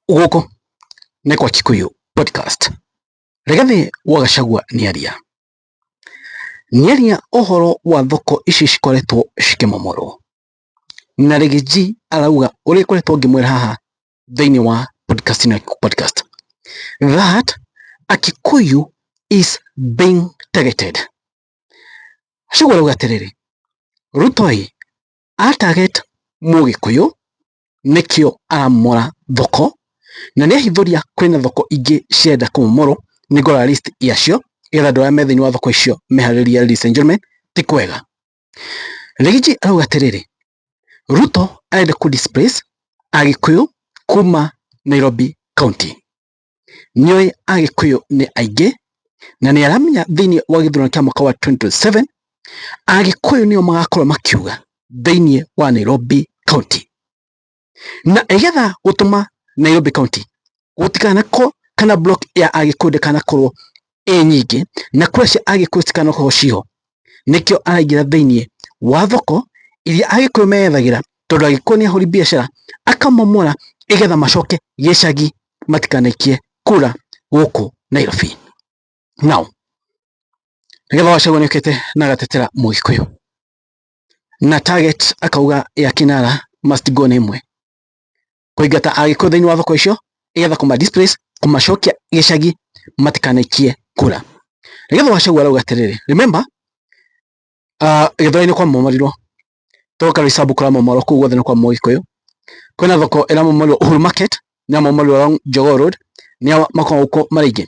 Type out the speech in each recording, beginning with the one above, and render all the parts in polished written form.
Gũkũ nĩ kwa Kikuyu Podcast. Rigathĩ wa Gachagua nĩaria. Nĩaria ũhoro wa thoko ici cikoretwo cikĩmomorwo. Na Riggy G arauga ũrĩa ngoretwo ngĩmwĩra haha thĩinĩ wa podcast ĩno ya Kikuyu Podcast that a Kikuyu is being targeted. Gachagua arauga atĩrĩrĩ, Ruto ĩ a target Mũgĩkũyũ nĩkĩo aramomora thoko na nĩ ahithũria kwĩna thoko ingĩ cirenda kũmomorwo nĩ ngorora list yacio nĩgetha andũ arĩa me thĩinĩ wa thoko icio meharĩrie, ladies and gentlemen, ti kwega. Riggy G arauga atĩrĩrĩ, Ruto arenda kũ displace Agĩkũyũ kuma Nairobi County. Nĩoĩ Agĩkũyũ nĩ aingĩ na nĩ aramenya thĩinĩ wa gĩthurano kĩa mwaka wa 2027 Agĩkũyũ nĩo magakorwo makiuga thĩinĩ wa Nairobi County. Na ĩgetha gũtũma Nairobi County gũtikanakorwo kana block ya Agĩkũyũ ndĩkanakorwo ĩ nyingĩ na kura cia Agĩkũyũ ctikanakorwo ciho, nĩkĩo araingĩra thĩinĩ wa thoko iria Agĩkũyũ meyethagĩra tondũ Agĩkũyũ nĩ ahũri biacara akamomora ĩgetha macoke gĩcagi matikanaikie kura gũkũ Nairobi. Now, Rigathĩ wa Gachagua nĩokĩte na agatetera Mũgĩkũyũ na target akauga ya kinara must go nĩ ĩmwe, kũingata Agĩkũyũ thĩinĩ wa thoko icio ĩgetha kũma displace kũmacokia gĩcagi matikanaikie kura. Rigathĩ wa Gachagua arauga atĩrĩrĩ, remember Gĩthũrai nĩ kwamomorirwo toka Roysambu kũramomorwo kũu guothe nĩ kwa Mũgĩkũyũ. Kwĩna thoko ĩramomorirwo Uhuru Market nĩramomorirwo along Jogoo Road nĩo makoragwo gũkũ marĩ aingĩ.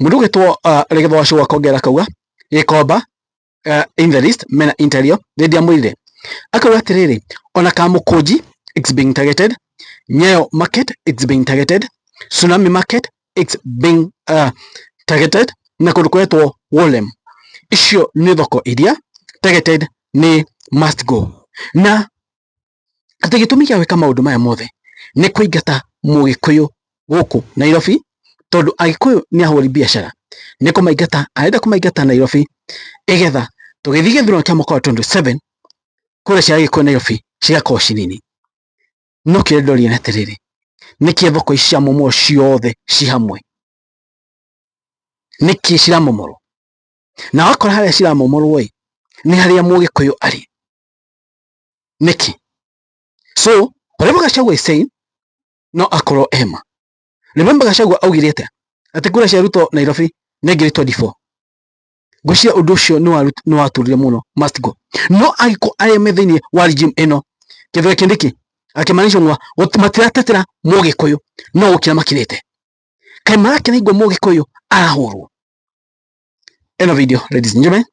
Mũndũ ũgwĩtwo Rigathĩ wa Gachagua akongerera akauga Gĩkomba in the list mena interior rĩrĩa mwĩrire akauga atĩrĩrĩ, ona Kamũkũnji it's being targeted, Nyayo Market it's being targeted, Tsunami Market it's being targeted na kũndũ kwetwo Wolem. Icio nĩ thoko iria targeted nĩ must go. Na atĩ gĩtũmi gĩa gwĩka maũndũ maya mothe nĩ kũingata Mũgĩkũyũ gũkũ Nairobi tondũ Agĩkũyũ nĩ ahũri biacara, nĩ kũmaingata arenda kũmaingata Nairobi ĩgetha tũgĩthiĩ gĩthurano kĩa mwaka wa 2027 kura cia Agĩkũyũ Nairobi cigakorwo ci nini. No kĩrĩa ndĩroria nĩ atĩrĩrĩ, nĩkĩ thoko ici ciamomorwo ciothe ci hamwe? Nĩkĩ ciramomorwo? Na wakora harĩa ciramomorwo ĩ nĩ harĩa Mũgĩkũyũ arĩ. Nĩkĩ? So whatever Gachagua is saying no akorwo ema. Remember Gachagua augire atĩa? Atĩ kura cia Ruto Nairobi nĩ 2024. Ngwĩciria ũndũ ũcio nĩ waturire mũno must go. No angĩkorwo arĩa me thĩinĩ wa regime ĩno Kithure Kindiki akĩmaanisha ng'wa matiratetera Mũgĩkũyũ no gũkira makirĩte. Kaĩ marakĩraigua Mũgĩkũyũ arahũrwo. Ĩno video, ladies and gentlemen,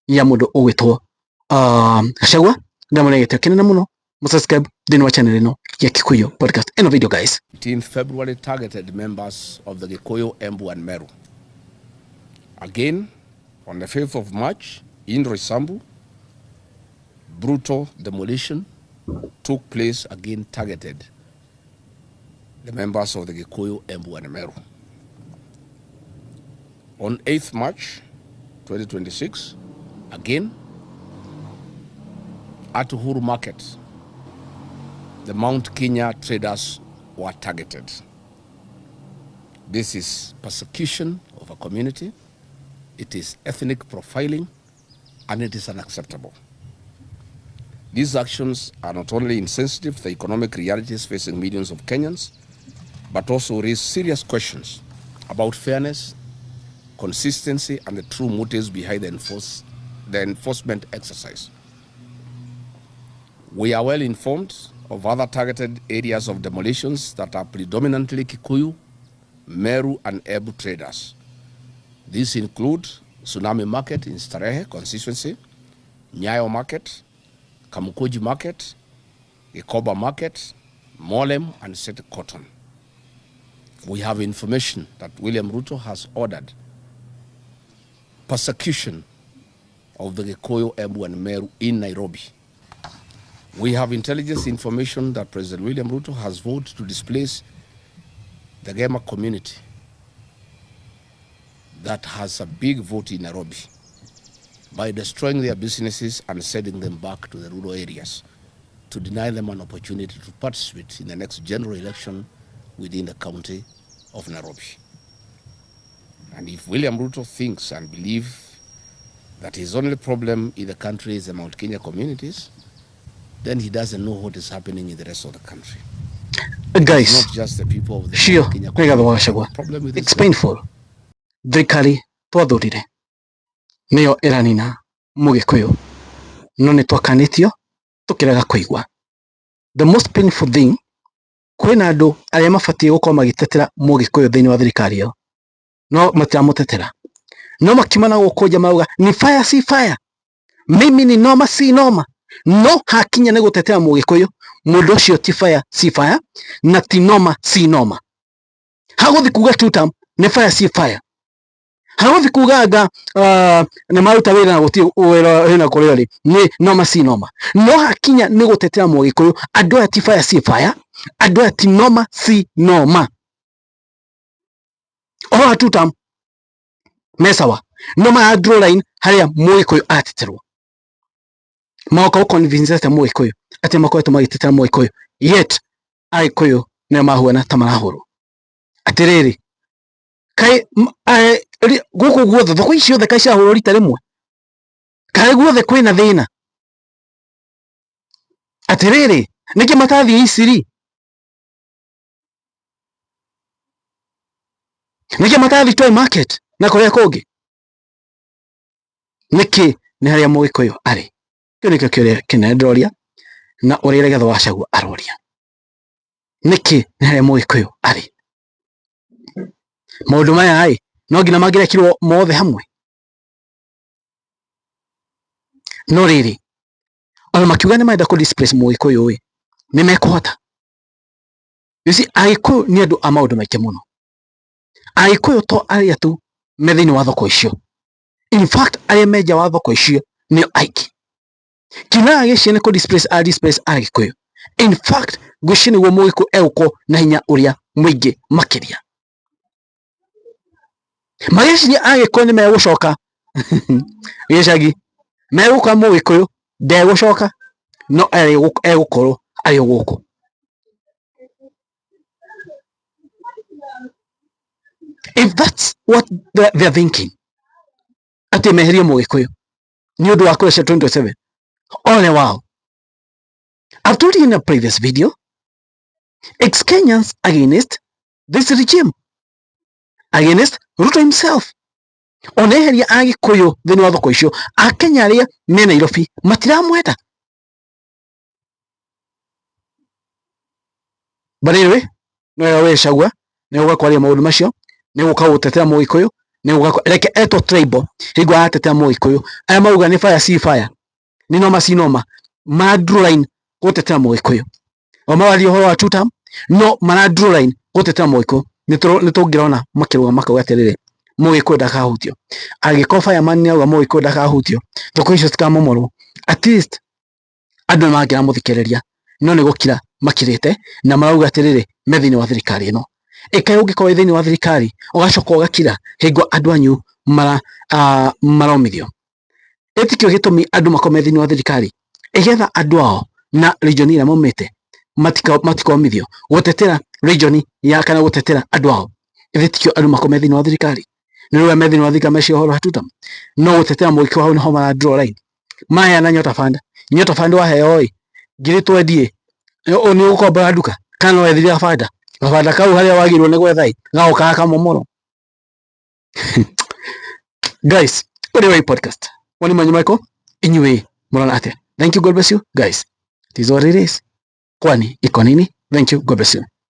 ya mũndũ ũgwĩtwo Gachagua ndamũne gĩtĩo kĩnene mũno mũsubscribe thĩinĩ wa channel ĩno ya Kikuyu Podcast. Ĩno video, guys. 18th February targeted members of the Gikuyu, Embu and Meru. Again, on the 5th of March, in Roysambu, brutal demolition took place, again targeted the members of the Gikuyu, Embu and Meru. On 8th March 2026, again, at Uhuru Market, the Mount Kenya traders were targeted. This is persecution of a community, it is ethnic profiling, and it is unacceptable. These actions are not only insensitive to the economic realities facing millions of Kenyans, but also raise serious questions about fairness, consistency, and the true motives behind the enforcement exercise. We are well informed of other targeted areas of demolitions that are predominantly Kikuyu, Meru, and Embu traders. These include Tsunami Market in Starehe constituency, Nyayo Market, Kamukunji Market, Gikomba Market, Mowlem, and City Cotton. We have information that William Ruto has ordered persecution of the Gikuyu, Embu, and Meru in Nairobi. We have intelligence information that President William Ruto has vowed to displace the Gema community that has a big vote in Nairobi by destroying their businesses and sending them back to the rural areas to deny them an opportunity to participate in the next general election within the county of Nairobi. And if William Ruto thinks and believes that his only problem in the country is the Mount Kenya communities, then he doesn't know what is happening in the rest of the country. Guys, It's not just the people of the cio Mount Kenya Rigathi wa community that have Gachagua a problem with this it's government. painful. Thirikari twathurire niyo iranina mugikuyu, no ni twakanitio tukirega kuigua. The most painful thing, kwina andu aria mabatie gukorwo magitetera mugikuyu thiini wa thirikari iyo, no matiramutetera, no makiuma na guku nja marauga ni fire si fire, mimi ni noma si noma. No hakinya ni gutetera mugikuyu, mundu ucio ti fire si fire na ti noma si noma. Haguthi kuga two term ni fire si fire, haguthi kuga anga ni maruta wira na guti wira wina kuria uri ni noma si noma. No hakinya ni gutetera mugikuyu, andu aya ti fire si fire, andu aya ti noma si noma. Ũhoro wa two term me sawa, no mara draw line haria mugikuyu ateterwo, magoka gũ convince ate mugikuyu ati makoretwo magitetera mugikuyu, yet agikuyu nĩo mahuana ta marahũrwo. Atiriri, kai guku guothe thoko ici ciothe kai ciahũrwo rita rimwe, kai guothe kwina thina? Atiriri, niki matathie Isiri? Niki matathie Toi Market na kuria kungi? Niki ni haria mugikuyu ari? Kiu nikio kiuria kinene ndiroria, na uria Rigathi wa Gachagua aroria, niki ni haria mugikuyu ari? Maundu maya ĩ no nginya mangĩrekirwo mothe hamwe. No rĩrĩ, ona makiuga nĩ marenda kũ displace mũgĩkũyũ ĩ, nĩ mekũhota? You see, Agĩkũyũ nĩ andũ a maũndũ maingĩ mũno. Agĩkũyũ to arĩa tu me thĩinĩ wa thoko icio, in fact arĩa me nja wa thoko icio nĩo aingĩ. Kinara gĩciĩ nĩ kũ displace a displace Agĩkũyũ. In fact ngwĩciria nĩguo mũgĩkũyũ egũkorwo na hinya ũrĩa mũingĩ makĩria. Magĩciria Agĩkũyũ nĩ megũcoka gĩcagi, megũkora mũgĩkũyũ ndegũcoka, no egũkorwo arĩ o gũkũ. If that's what they're thinking, atĩ meherie mũgĩkũyũ nĩ ũndũ wa kũreca 2027, ole wao. I've told you in a previous video, it's Kenyans against this regime, against Ruto himself. Ona eheria Agĩkũyũ thĩinĩ wa thoko icio, Akenya arĩa me Nairobi matiramwenda. But anyway, no wega Gachagua nĩ gũka kwaria maũndũ macio, nĩ gũka gũtetera mũgĩkũyũ, nĩ gũka reke etwo tribal hingo aratetera mũgĩkũyũ. Aya mauga nĩ fire si fire, nĩ noma si noma, mara draw line gũtetera mũgĩkũyũ. O mararia ũhoro wa two term, no mara draw line gũtetera mũgĩkũyũ. Nĩ tũngĩrona makĩrũgama makauga atĩrĩrĩ, mũgĩkũyũ ndakahutio. Angĩkorwo fireman nĩ auga mũgĩkũyũ ndakahutio, thoko icio citikamomorwo, at least andũ nĩ mangĩramũthikĩrĩria, no nĩ gũkira makirĩte na marauga atĩrĩrĩ, me thĩinĩ wa thirikari ĩno. Ĩkaĩ ũngĩkorwo wĩ thĩinĩ wa thirikari ũgacoka ũgakira hingo andũ anyu maromithio. Ĩtikĩo gĩtũmi andũ makorwo me thĩinĩ wa thirikari, ĩgetha andũ ao na region ĩrĩa maumĩte matikomithio, gũtetera region ya kana gũtetera andũ ao. Ĩthĩ tikĩo andũ makorwo me thĩinĩ wa thirikari, nĩ rĩu me thĩinĩ wa thirikari meciria ũhoro wa two term, no gũtetera mũgĩkũyũ hau nĩho mara draw line. Maheana Nyota Fund, Nyota Fund waheo ĩ ngiri twendi ĩ, nĩ ũgũkombora nduka kana no wethire gabanda, gabanda kau harĩa wagĩrĩirwo nĩ gwetha ĩ gagoka gakamomorwo. Guys, ũrĩ wa podcast woni manyu Michael, inyuĩ mũrona atĩa? Thank you, God bless you guys. It is what it is. Kwani iko nini? Thank you, God bless you.